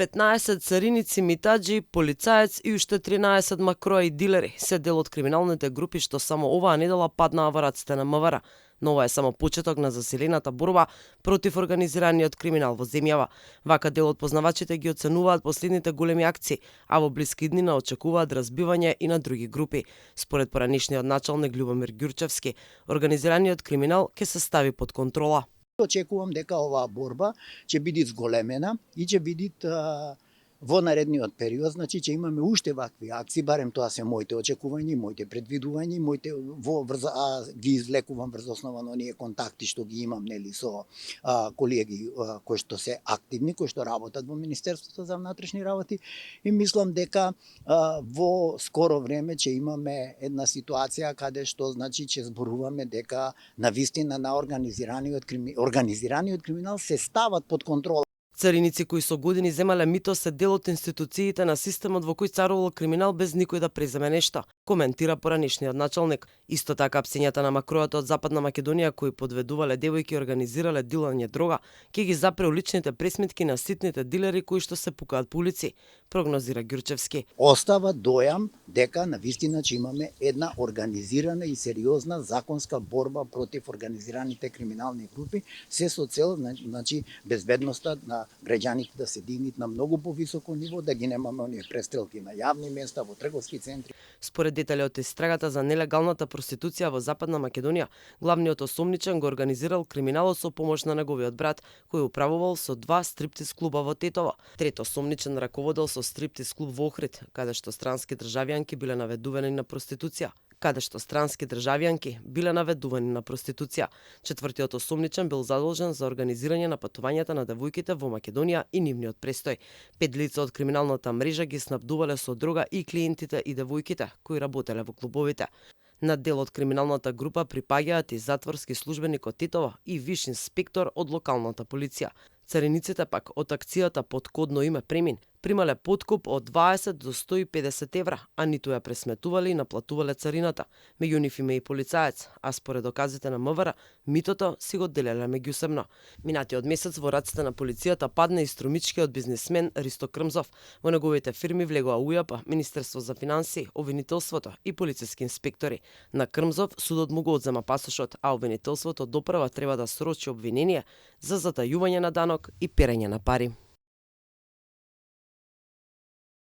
15 цариници, митаџи, полицаец и уште 13 макрои дилери се дел од криминалните групи што само оваа недела паднаа во рацете на МВР. Но ова е само почеток на засилената борба против организираниот криминал во земјава. Вака дел од познавачите ги оценуваат последните големи акции, а во блиски днина очекуваат разбивање и на други групи. Според поранешниот началник Љубомир Ѓурчевски, организираниот криминал ќе се стави под контрола. Очекувам дека оваа борба ќе биде зголемена и ќе биде во наредниот период, значи ќе имаме уште вакви акции, барем тоа се моите очекувања, моите предвидувања, ги извлекувам врз основа на оние контакти што ги имам со колеги кои што се активни, кои што работат во Министерството за внатрешни работи и мислам дека во скоро време ќе имаме една ситуација каде што значи ќе зборуваме дека навистина на организираниот криминал се стават под контрола. Цариници кои со години земале мито се дел од институциите на системот во кој царувал криминал без никој да преземе нешто, коментира поранешниот началник. Исто така апсењата на макројата од Западна Македонија кои подведувале девојки и организирале дилање дрога, ќе ги запре уличните пресметки на ситните дилери кои што се пукаат по улици, прогнозира Ѓурчевски. Остава дојам дека навистина ќе имаме една организирана и сериозна законска борба против организираните криминални групи, се со цел значи безбедноста на граѓаните да се дигнат на многу повисоко ниво, да ги немаме оние престрелки на јавни места, во трговски центри. Според детали од истрагата за нелегалната проституција во Западна Македонија, главниот осомничен го организирал криминалот со помош на неговиот брат, кој управувал со 2 стриптиз клуба во Тетово. Трет осомничен раководел со стриптиз клуб во Охрид, каде што странски државјанки биле наведувани на проституција. Четвртиот осомничен бил задолжен за организирање на патувањата на девојките во Македонија и нивниот престој. 5 лица од криминалната мрежа ги снабдувале со дрога и клиентите и девојките кои работеле во клубовите. На дел од криминалната група припаѓаат и затворски службеник од Тетово и виш инспектор од локалната полиција. Цариниците пак од акцијата под кодно име Премин примале подкуп од 20 до 150 евра, а ниту ја пресметувале и наплатувале царината. Меѓу нив има и полицаец, а според доказите на МВР, митото си го делеле меѓусебно. Минатиот месец во рацете на полицијата падна и струмичкиот бизнисмен Ристо Крмзов. Во неговите фирми влегоа УЈАП, Министерство за финансии, обвинителството и полициски инспектори. На Крмзов судот му го одзема пасошот, а обвинителството допрва треба да срочи обвинение за затајување на данок и перење на пари.